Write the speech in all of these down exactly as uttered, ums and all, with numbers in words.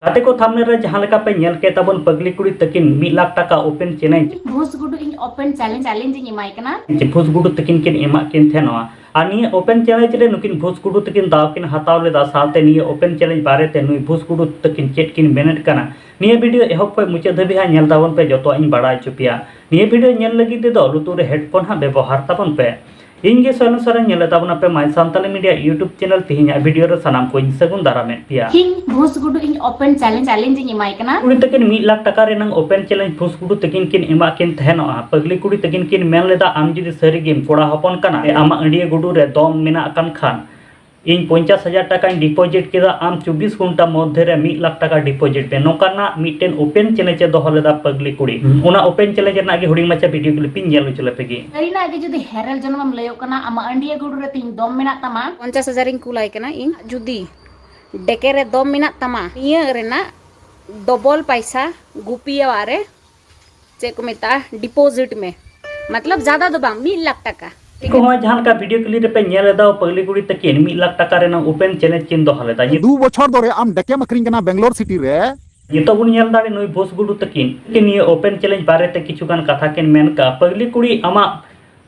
ᱜᱟᱛᱮ ᱠᱚ, ᱛᱷᱟᱢᱵᱱᱮᱞ ᱨᱮ ᱡᱟᱦᱟᱸ ᱞᱮᱠᱟ ᱯᱮ ᱧᱮᱞ ᱠᱮᱫ ᱛᱟᱵᱚᱱ, ᱯᱟᱜᱽᱞᱤ ᱠᱩᱲᱤ ᱛᱟᱹᱠᱤᱱ ᱢᱤᱫ ᱞᱟᱠᱷ ᱴᱟᱠᱟ ᱳᱯᱮᱱ ᱪᱮᱞᱮᱧᱡᱽ, ᱵᱷᱩᱥ ᱜᱩᱰᱩ ᱤᱧ ᱳᱯᱮᱱ ᱪᱮᱞᱮᱧᱡᱽ, ᱪᱮᱞᱮᱧᱡᱽ ᱤᱧ ᱮᱢᱟᱭ ᱠᱟᱱᱟ᱾ ᱡᱮ ᱵᱷᱩᱥ ᱜᱩᱰᱩ ᱛᱟᱹᱠᱤᱱ ᱠᱤᱱ ᱮᱢᱟᱜ ᱠᱤᱱ ᱛᱟᱦᱮᱱᱚᱜᱼᱟ᱾ ᱟᱨ ᱱᱤᱭᱟᱹ ᱳᱯᱮᱱ ᱪᱮᱞᱮᱧᱡᱽ ᱨᱮ ᱱᱩᱠᱤᱱ ᱵᱷᱩᱥ ᱜᱩᱰᱩ ᱛᱟᱹᱠᱤᱱ ᱫᱟᱣ ᱠᱤᱱ ᱦᱟᱛᱟᱣ ᱞᱮᱫᱟ, ᱥᱟᱶᱛᱮ ᱱᱤᱭᱟᱹ ᱳᱯᱮᱱ ᱪᱮᱞᱮᱧᱡᱽ ᱵᱟᱨᱮᱛᱮ ᱱᱩᱭ ᱵᱷᱩᱥ ᱜᱩᱰᱩ ᱛᱟᱹᱠᱤᱱ ᱪᱮᱫ ᱠᱤᱱ ᱢᱮᱱᱮᱫ ᱠᱟᱱᱟ, ᱱᱤᱭᱟᱹ ᱵᱷᱤᱰᱤᱭᱳ ᱮᱦᱚᱵ ᱠᱷᱚᱱ ᱢᱩᱪᱟᱹᱫ ᱫᱷᱟᱹᱵᱤᱡ ᱦᱟᱸᱜ ᱧᱮᱞ ᱛᱟᱵᱚᱱ ᱯᱮ, ᱡᱚᱛᱚᱣᱟᱜ ᱤᱧ ᱵᱟᱲᱟᱭ ᱦᱚᱪᱚ ᱯᱮᱭᱟ᱾ ᱱᱤᱭᱟᱹ ᱵᱷᱤᱰᱤᱭᱳ ᱧᱮᱞ ᱞᱟᱹᱜᱤᱫ ᱛᱮᱫᱚ ᱞᱩᱛᱩᱨ ᱨᱮ ᱦᱮᱰᱯᱷᱳᱱ ᱦᱟᱸᱜ ᱵᱮᱵᱚᱦᱟᱨ ᱛᱟᱵᱚᱱ ᱯᱮ᱾ ᱤᱧ ᱜᱮ ᱥᱚᱭᱞᱚᱱ ᱥᱚᱨᱮᱱ, ᱧᱮᱞᱮᱫ ᱛᱟᱵᱚᱱᱟ ᱯᱮ My Santali Media YouTube channel᱾ ᱛᱮᱦᱮᱧᱟᱜ ᱵᱷᱤᱰᱤᱭᱳ ᱨᱮ ᱥᱟᱱᱟᱢ ᱠᱚᱧ ᱥᱟᱹᱜᱩᱱ ᱫᱟᱨᱟᱢᱮᱫ ᱯᱮᱭᱟ᱾ ᱤᱧ ᱵᱷᱩᱥ ᱜᱩᱰᱩ ᱤᱧ ᱳᱯᱮᱱ ᱪᱮᱞᱮᱧᱡᱽ, ᱪᱮᱞᱮᱧᱡᱽ ᱤᱧ ᱮᱢᱟᱭ ᱠᱟᱱᱟ᱾ ᱠᱩᱲᱤ ᱛᱟᱹᱠᱤᱱ ᱢᱤᱫ ᱞᱟᱠᱷ ᱴᱟᱠᱟ ᱨᱮᱱᱟᱝ ᱳᱯᱮᱱ ᱪᱮᱞᱮᱧᱡᱽ ᱵᱷᱩᱥ ᱜᱩᱰᱩ ᱛᱟᱹᱠᱤᱱ ᱠᱤᱱ ᱮᱢᱟᱜ ᱠᱤᱱ ᱛᱟᱦᱮᱱᱚᱜᱼᱟ᱾ ᱯᱟᱜᱽᱞᱤ ᱠᱩᱲᱤ ᱛᱟᱹᱠᱤᱱ ᱠᱤᱱ ᱢᱮᱱ ᱞᱮᱫᱟ, ᱟᱢ ᱡᱩᱫᱤ ᱥᱟᱹᱨᱤ ᱜᱮᱢ ᱠᱚᱲᱟ ᱦᱚᱯᱚᱱ ᱠᱟᱱᱟ, ᱟᱢᱟᱜ ᱟᱹᱰᱤᱭᱟᱹ ᱜᱩᱰᱩ ᱨᱮ ᱫᱚᱢ ᱢᱮᱱᱟᱜ ᱠᱟᱱ ᱠᱷᱟᱱ, ᱤᱧ ᱯᱚᱧᱪᱟᱥ ᱦᱟᱡᱟᱨ ᱴᱟᱠᱟᱧ ᱰᱤᱯᱚᱡᱤᱴ ᱠᱮᱫᱟ, ᱟᱢ ᱪᱚᱵᱵᱤᱥ ᱜᱷᱚᱱᱴᱟ ᱢᱚᱫᱽᱫᱷᱮ ᱨᱮ ᱢᱤᱫ ᱞᱟᱠᱷ ᱴᱟᱠᱟ ᱰᱤᱯᱚᱡᱤᱴ ᱢᱮ᱾ ᱱᱚᱝᱠᱟᱱᱟᱜ ᱢᱤᱫᱴᱮᱱ ᱳᱯᱮᱱ ᱪᱮᱞᱮᱧᱡᱽ ᱮ ᱫᱚᱦᱚ ᱞᱮᱫᱟ ᱯᱟᱜᱽᱞᱤ ᱠᱩᱲᱤ᱾ ᱦᱩᱸ᱾ ᱚᱱᱟ ᱳᱯᱮᱱ ᱪᱮᱞᱮᱧᱡᱽ ᱨᱮᱱᱟᱜ ᱜᱮ ᱦᱩᱰᱤᱧ ᱢᱟᱪᱷᱟ ᱵᱷᱤᱰᱤᱭᱳ ᱠᱞᱤᱯ ᱤᱧ ᱧᱮᱞ ᱦᱚᱪᱚ ᱞᱮᱯᱮ ᱜᱮ᱾ ᱥᱟᱹᱨᱤᱱᱟᱜ ᱜᱮ ᱡᱩᱫᱤ ᱦᱮᱨᱮᱞ ᱡᱚᱱᱚᱢᱮᱢ ᱞᱟᱹᱭᱚᱜ ᱠᱟᱱᱟ, ᱟᱢᱟᱜ ᱟᱹᱰᱤᱭᱟᱹ ᱜᱩᱰᱩ ᱨᱮ ᱛᱤᱧ ᱫᱚᱢ ᱢᱮᱱᱟᱜ ᱛᱟᱢᱟ, ᱯᱚᱧᱪᱟᱥ ᱦᱟᱡᱟᱨ ᱤᱧ ᱠᱩᱞᱟᱭ ᱠᱟᱱᱟ ᱤᱧ᱾ ᱡᱩᱫᱤ ᱰᱮᱠᱮ ᱨᱮ ᱫᱚᱢ ᱢᱮᱱᱟᱜ ᱛᱟᱢᱟ, ᱱᱤᱭᱟᱹ ᱨᱮᱱᱟᱜ ᱰᱚᱵᱚᱞ ᱯᱟᱭᱥᱟ ᱜᱩᱯᱤᱭᱟᱣᱟᱜ ᱨᱮ, ᱪᱮᱫ ᱠᱚ ᱢᱮᱛᱟᱜᱼᱟ, ᱰᱤᱯᱚᱡᱤᱴ ᱢᱮ᱾ ᱢᱚᱛᱞᱚᱵ ᱡᱟᱫᱟ ᱫᱚ ᱵᱟᱝ, ᱢᱤᱫ ᱞᱟᱠᱷ ᱴᱟᱠᱟ᱾ ᱴᱷᱤᱠ ᱠᱚ ᱟᱪᱷᱮ? ᱦᱚᱸ ᱡᱟᱦᱟᱸ ᱞᱮᱠᱟ ᱵᱷᱤᱰᱤᱭᱳ ᱠᱞᱤᱯ ᱨᱮᱯᱮ ᱧᱮᱞ ᱮᱫᱟ, ᱯᱟᱜᱽᱞᱤ ᱠᱩᱲᱤ ᱛᱟᱹᱠᱤᱱ ᱢᱤᱫ ᱞᱟᱠᱷ ᱴᱟᱠᱟ ᱨᱮᱱᱟᱜ ᱳᱯᱮᱱ ᱪᱮᱞᱮᱧᱡᱽ ᱠᱤᱱ ᱫᱚᱦᱚ ᱞᱮᱫᱟ᱾ ᱫᱩ ᱵᱚᱪᱷᱚᱨ ᱫᱷᱚᱨᱮ ᱟᱢ ᱰᱮᱠᱮᱢ ᱟᱹᱠᱷᱨᱤᱧ ᱠᱟᱱᱟ ᱵᱮᱝᱜᱟᱞᱳᱨ ᱥᱤᱴᱤ ᱨᱮ᱾ ᱱᱤᱛᱚᱜ ᱵᱚᱱ ᱧᱮᱞ ᱫᱟᱲᱮ ᱱᱩᱭ ᱵᱷᱩᱥ ᱜᱩᱰᱩ ᱛᱟᱹᱠᱤᱱ ᱱᱤᱭᱟᱹ ᱳᱯᱮᱱ ᱪᱮᱞᱮᱧᱡᱽ ᱵᱟᱨᱮᱛᱮ ᱠᱤᱪᱷᱩ ᱜᱟᱱ ᱠᱟᱛᱷᱟ ᱠᱤᱱ ᱢᱮᱱ ᱠᱟᱜᱼᱟ᱾ ᱯᱟᱜᱽᱞᱤ ᱠᱩᱲᱤ, ᱟᱢᱟᱜ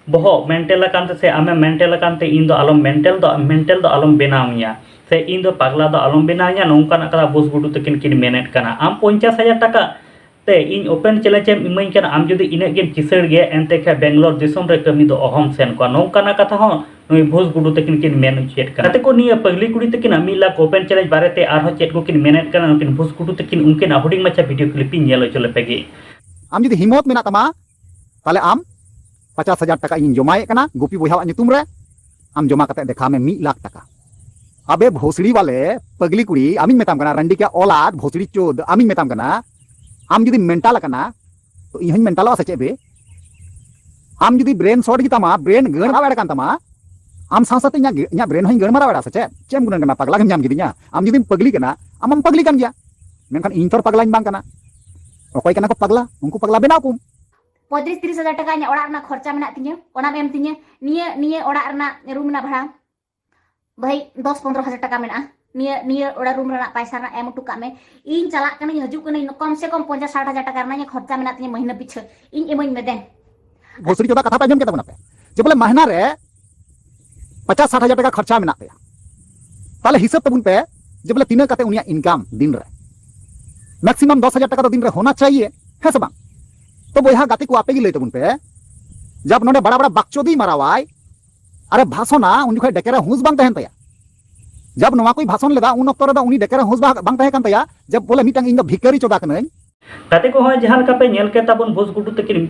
ᱵᱚᱦᱚᱜ ᱢᱮᱱᱴᱮᱞ ᱟᱠᱟᱱ ᱛᱮ ᱥᱮ ᱟᱢᱮᱢ ᱢᱮᱱᱴᱮᱞ ᱟᱠᱟᱱ ᱛᱮ ᱤᱧ ᱫᱚ ᱟᱞᱚᱢ ᱢᱮᱱᱴᱮᱞ ᱫᱚ, ᱢᱮᱱᱴᱮᱞ ᱫᱚ ᱟᱞᱚᱢ ᱵᱮᱱᱟᱣ ᱤᱧᱟ ᱥᱮ ᱤᱧ ᱫᱚ ᱯᱟᱜᱽᱞᱟ ᱫᱚ ᱟᱞᱚᱢ ᱵᱮᱱᱟᱣ ᱤᱧᱟ, ᱱᱚᱝᱠᱟᱱᱟᱜ ᱠᱟᱛᱷᱟ ᱵᱷᱩᱥ ᱜᱩᱰᱩ ᱛᱟᱹᱠᱤᱱ ᱠᱤᱱ ᱢᱮᱱᱮᱫ ᱠᱟᱱᱟ᱾ ᱟᱢ ᱯᱚᱧᱪᱟᱥ ᱦᱟᱡᱟᱨ ᱴᱟᱠᱟ ᱛᱮ ᱤᱧ ᱳᱯᱮᱱ ᱪᱮᱞᱮᱧᱡᱽ ᱮᱢ ᱤᱢᱟᱹᱧ ᱠᱟᱱᱟ, ᱟᱢ ᱡᱩᱫᱤ ᱤᱱᱟᱹᱜ ᱜᱮᱢ ᱠᱤᱥᱟᱹᱬ ᱜᱮᱭᱟ, ᱮᱱᱛᱮ ᱠᱷᱟᱱ ᱵᱮᱝᱜᱟᱞᱳᱨ ᱫᱤᱥᱚᱢ ᱨᱮ ᱠᱟᱹᱢᱤ ᱫᱚ ᱚᱦᱚᱢ ᱥᱮᱱ ᱠᱚᱜᱼᱟ᱾ ᱱᱚᱝᱠᱟᱱᱟᱜ ᱠᱟᱛᱷᱟ ᱦᱚᱸ ᱱᱩᱭ ᱵᱷᱩᱥ ᱜᱩᱰᱩ ᱛᱟᱹᱠᱤᱱ ᱠᱤᱱ ᱢᱮᱱ ᱦᱚᱪᱚᱭᱮᱫ ᱠᱟᱱᱟ᱾ ᱜᱟᱛᱮ ᱠᱚ, ᱱᱤᱭᱟᱹ ᱯᱟᱜᱽᱞᱤ ᱠᱩᱲᱤ ᱛᱟᱹᱠᱤᱱᱟᱜ ᱢᱤᱫ ᱞᱟᱠᱷ ᱳᱯᱮᱱ ᱪᱮᱞᱮᱧᱡᱽ ᱵᱟᱨᱮᱛᱮ ᱟᱨᱦᱚᱸ ᱪᱮᱫ ᱠᱚᱠᱤᱱ ᱢᱮᱱᱮᱫ ᱠᱟᱱᱟ, ᱱᱩᱠᱤᱱ ᱵᱷᱩᱥ ᱜᱩᱰᱩ ᱛᱟᱹᱠᱤᱱ, ᱩᱱᱠᱤᱱᱟᱜ ᱦᱩᱰᱤᱧ ᱢᱟᱪᱷᱟ ᱵᱷᱤᱰᱤᱭᱳ ᱠᱞᱤᱯ ᱤᱧ ᱧᱮᱞ ᱦᱚᱪᱚ ᱞᱮᱯᱮ ᱜᱮ᱾ ᱟᱢ ᱡᱩᱫᱤ ᱦᱤᱢᱢᱚᱛ ᱢᱮᱱᱟᱜ ᱛᱟᱢᱟ, ᱛᱟᱦᱞᱮ ᱟᱢ ᱯᱚᱧᱪᱟᱥ ᱦᱟᱡᱟᱨ ᱴᱟᱠᱟ ᱤᱧᱤᱧ ᱡᱚᱢᱟᱭᱮᱫ ᱠᱟᱱᱟ ᱜᱩᱯᱤ ᱵᱚᱭᱦᱟᱣᱟᱜ ᱧᱩᱛᱩᱢ ᱨᱮ, ᱟᱢ ᱡᱚᱢᱟ ᱠᱟᱛᱮ ᱫᱮᱠᱷᱟᱣ ᱢᱮ ᱢᱤᱫ ᱞᱟᱠᱷ ᱴᱟᱠᱟ᱾ ᱟᱵᱮ ᱵᱷᱳᱥᱲᱤ ᱣᱟᱞᱮ, ᱯᱟᱜᱽᱞᱤ ᱠᱩᱲᱤ, ᱟᱢᱤᱧ ᱢᱮᱛᱟᱢ ᱠᱟᱱᱟ, ᱨᱟᱱᱰᱤ ᱠᱮ ᱚᱞᱟᱫ, ᱵᱷᱳᱥᱲᱤ ᱪᱳᱫ, ᱟᱢᱤᱧ ᱢᱮᱛᱟᱢ ᱠᱟᱱᱟ, ᱟᱢ ᱡᱩᱫᱤ ᱢᱮᱱᱴᱟᱞ ᱟᱠᱟᱱᱟ, ᱛᱚ ᱤᱧ ᱦᱚᱧ ᱢᱮᱱᱴᱟᱞᱚᱜᱼᱟ ᱥᱮ ᱪᱮᱫ ᱵᱮ? ᱟᱢ ᱡᱩᱫᱤ ᱵᱨᱮᱱ ᱥᱚᱴ ᱜᱮᱛᱟᱢᱟ, ᱵᱨᱮᱱ ᱜᱟᱹᱲ ᱢᱟᱨᱟᱣ ᱮᱲ ᱠᱟᱱ ᱛᱟᱢᱟ, ᱟᱢ ᱥᱟᱶ ᱥᱟᱶᱛᱮ ᱤᱧᱟᱹᱜ ᱜᱮ-, ᱤᱧᱟᱹᱜ ᱵᱨᱮᱱ ᱦᱚᱧ ᱜᱟᱹᱲ ᱢᱟᱨᱟᱣ ᱮᱲᱟ ᱥᱮ ᱪᱮᱫ? ᱪᱮᱫ ᱮᱢ ᱜᱩᱱᱟᱹᱱ ᱠᱟᱱᱟ? ᱯᱟᱜᱽᱞᱟ ᱜᱮᱢ ᱧᱟᱢ ᱠᱤᱫᱤᱧᱟ? ᱟᱢ ᱡᱩᱫᱤᱢ ᱯᱟᱜᱽᱞᱤ ᱠᱟᱱᱟ, ᱟᱢ ᱢᱟᱢ ᱯᱟᱜᱽᱞᱤ ᱠᱟᱱ ᱜᱮᱭᱟ, ᱢᱮᱱᱠᱷᱟᱱ ᱤᱧ ᱛᱷᱚᱨ ᱯᱟᱜᱽᱞᱟᱧ ᱵᱟᱝ ᱠᱟᱱᱟ᱾ ᱚᱠᱚᱭ ᱠᱟᱱᱟ ᱠᱚ ᱯᱟᱜᱽᱞᱟ? ᱩᱱᱠᱩ ᱯᱟᱜᱽᱞᱟ ᱵᱮᱱᱟᱣ ᱠᱚᱢ᱾ ᱯᱚᱸᱭᱛᱨᱤᱥ ᱛᱤᱨᱤᱥ ᱦᱟᱡᱟᱨ ᱴᱟᱠᱟ ᱤᱧᱟᱹᱜ ᱚᱲᱟᱜ ᱨᱮᱱᱟᱜ ᱠᱷᱚᱨᱪᱟ ᱢᱮᱱᱟᱜ ᱛᱤᱧᱟᱹ, ᱚᱱᱟᱢ ᱮᱢ ᱛᱤᱧᱟᱹ᱾ ᱱᱤᱭᱟᱹ, ᱱᱤᱭᱟᱹ ᱚᱲᱟᱜ ᱨᱮᱱᱟᱜ ᱨᱩᱢ ᱨᱮᱱᱟᱜ ᱵᱷᱟᱲᱟ, ᱵᱷᱟᱹᱭ, ᱫᱚᱥ ᱯᱚᱱᱫᱽᱨᱚ ᱦᱟᱡᱟᱨ ᱴᱟᱠᱟ ᱢᱮᱱᱟᱜᱼᱟ᱾ ᱱᱤᱭᱟᱹ ᱱᱤᱭᱟᱹ ᱚᱲᱟᱜ ᱨᱩᱢ ᱨᱮᱱᱟᱜ ᱯᱟᱭᱥᱟ ᱨᱮᱱᱟᱜ ᱮᱢ ᱦᱚᱴᱚ ᱠᱟᱜ ᱢᱮ, ᱤᱧ ᱪᱟᱞᱟᱜ ᱠᱟᱹᱱᱟᱹᱧ, ᱦᱤᱡᱩᱜ ᱠᱟᱹᱱᱟᱹᱧ, ᱠᱚᱢ ᱥᱮ ᱠᱚᱢ ᱯᱚᱧᱪᱟᱥ ᱥᱟᱴ ᱦᱟᱡᱟᱨ ᱴᱟᱠᱟ ᱨᱮᱱᱟᱜ ᱤᱧᱟᱹᱜ ᱠᱷᱚᱨᱪᱟ ᱢᱮᱱᱟᱜ ᱛᱤᱧᱟᱹ ᱢᱟᱹᱦᱱᱟᱹ ᱯᱤᱪᱷᱟᱹ, ᱤᱧ ᱮᱢᱟᱹᱧ ᱢᱮ ᱫᱮᱱ᱾ ᱵᱷᱳᱥᱨᱤ ᱪᱚᱫᱟ ᱠᱟᱛᱷᱟ ᱯᱮ ᱟᱸᱡᱚᱢ ᱠᱮᱫ ᱛᱟᱵᱚᱱᱟ ᱯᱮ, ᱡᱮ ᱵᱚᱞᱮ ᱢᱟᱦᱱᱟ ᱨᱮ ᱯᱚᱧᱪᱟᱥ ᱥᱟᱴ ᱦᱟᱡᱟᱨ ᱴᱟᱠᱟ ᱠᱷᱚᱨᱪᱟ ᱢᱮᱱᱟᱜ ᱛᱟᱭᱟ, ᱛᱟᱦᱞᱮ ᱦᱤᱥᱟᱹᱵ ᱛᱟᱵᱚᱱ ᱯᱮ ᱡᱮ ᱵᱚᱞᱮ ᱛᱤᱱᱟᱹᱜ ᱠᱟᱛᱮ ᱩᱱᱤᱭᱟᱜ ᱤᱱᱠᱟᱢ ᱫᱤᱱ ᱨᱮ᱾ ᱢᱮᱠᱥᱤᱢᱟᱢ ᱫᱚᱥ ᱦᱟᱡᱟᱨ ᱴᱟᱠᱟ ᱫᱚ ᱫᱤᱱ ᱨᱮ ᱦᱳᱱᱟ ᱪᱟᱦᱤᱭᱮ, ᱦᱮᱸ ᱥᱮ ᱵᱟᱝ? ᱛᱚ ᱵᱚᱭᱦᱟ ᱜᱟᱛᱮ ᱠᱚ, ᱟᱯᱮ ᱜᱮ ᱞᱟᱹᱭ ᱛᱟᱵᱚᱱ ᱯᱮ, ᱡᱟᱵ ᱱᱚᱰᱮ ᱵᱟᱲᱟ ᱵᱟᱲᱟ ᱵᱟᱠᱪᱳᱫᱤ ᱢᱟᱨᱟᱣᱟᱭ, ᱟᱨᱮ ᱵᱷᱟᱥᱚᱱᱟ, ᱩᱱ ᱡᱚᱠᱷᱚᱱ ᱰᱮᱠᱮᱨᱟ ᱦᱩᱸᱥ ᱵᱟᱝ ᱛᱟᱦᱮᱱ ᱛᱟᱭᱟ᱾ ᱡᱟᱵ ᱱᱚᱣᱟ ᱠᱚᱭ ᱵᱷᱟᱥᱚᱱ ᱞᱮᱫᱟ, ᱩᱱ ᱚᱠᱛᱚ ᱨᱮᱫᱚ ᱩᱱᱤ ᱰᱮᱠᱮᱨᱟ ᱦᱩᱸᱥ ᱵᱟ-, ᱵᱟᱝ ᱛᱟᱦᱮᱸ ᱠᱟᱱ ᱛᱟᱭᱟ, ᱡᱮ ᱵᱚᱞᱮ ᱢᱤᱫᱴᱟᱝ ᱤᱧ ᱫᱚ ᱵᱷᱤᱠᱟᱨᱤ ᱪᱚᱫᱟ ᱠᱟᱹᱱᱟᱹᱧ᱾ ᱜᱟᱛᱮ ᱠᱚ, ᱦᱚᱸᱜᱼᱚᱭ ᱡᱟᱦᱟᱸ ᱞᱮᱠᱟ ᱯᱮ ᱧᱮᱞ ᱠᱮᱫ ᱛᱟᱵᱚᱱ ᱵᱷᱳᱥ ᱜᱩᱰᱩ ᱛᱟᱹᱠᱤᱱ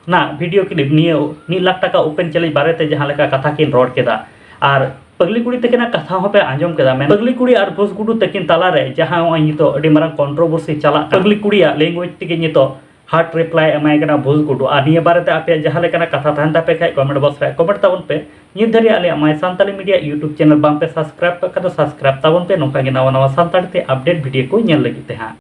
ᱱᱟᱜ ᱵᱷᱤᱰᱤᱭᱳ ᱠᱞᱤᱯ, ᱱᱤᱭᱟᱹ ᱢᱤᱫ ᱞᱟᱠᱷ ᱴᱟᱠᱟ open challenge ᱵᱟᱨᱮᱛᱮ ᱡᱟᱦᱟᱸ ᱞᱮᱠᱟ ᱠᱟᱛᱷᱟ ᱠᱤᱱ ᱨᱚᱲ ᱠᱮᱫᱟ, ᱟᱨ ᱯᱟᱜᱽᱞᱤ ᱠᱩᱲᱤ ᱛᱟᱹᱠᱤᱱᱟᱜ ᱠᱟᱛᱷᱟ ᱦᱚᱸᱯᱮ ᱟᱸᱡᱚᱢ ᱠᱮᱫᱟ᱾ ᱢᱮᱱ ᱯᱟᱜᱽᱞᱤ ᱠᱩᱲᱤ ᱟᱨ ᱵᱷᱳᱥ ᱜᱩᱰᱩ ᱛᱟᱹᱠᱤᱱ ᱛᱟᱞᱟᱨᱮ ᱡᱟᱦᱟᱸ ᱱᱚᱜᱼᱚᱭ ᱱᱤᱛᱚᱜ ᱟᱹᱰᱤ ᱢᱟᱨᱟᱝ controversy ᱪᱟᱞᱟᱜ ᱠᱟᱱᱟ, ᱯᱟᱜᱽᱞᱤ ᱠᱩᱲᱤᱭᱟᱜ language ᱛᱮᱜᱮ ᱱᱤᱛᱚᱜ hard reply ᱮᱢᱟᱭ ᱠᱟᱱᱟ ᱵᱷᱳᱥ ᱜᱩᱰᱩ᱾ ᱟᱨ ᱱᱤᱭᱟᱹ ᱵᱟᱨᱮᱛᱮ ᱟᱯᱮᱭᱟᱜ ᱡᱟᱦᱟᱸ ᱞᱮᱠᱟᱱᱟᱜ ᱠᱟᱛᱷᱟ ᱛᱟᱦᱮᱱ ᱛᱟᱯᱮ ᱠᱷᱟᱡ comment box ᱨᱮ comment ᱛᱟᱵᱚᱱ ᱯᱮ᱾ ᱱᱤᱛ ᱫᱷᱟᱹᱨᱤᱡ ᱟᱞᱮᱭᱟᱜ My Santali Media YouTube channel ᱵᱟᱝ ᱯᱮ subscribe ᱠᱟᱜ ᱠᱷᱟᱡ ᱫᱚ subscribe ᱛᱟᱵᱚᱱ ᱯᱮ, ᱱᱚᱝᱠᱟ ᱜᱮ ᱱᱟᱣᱟ ᱱᱟᱣᱟ ᱥᱟᱱᱛᱟᱲᱤ ᱛᱮ update ᱵᱷᱤᱰᱤᱭᱳ ᱠᱚ ᱧᱮᱞ ᱞᱟᱹᱜᱤᱫ ᱛᱮ ᱦᱟᱸᱜ᱾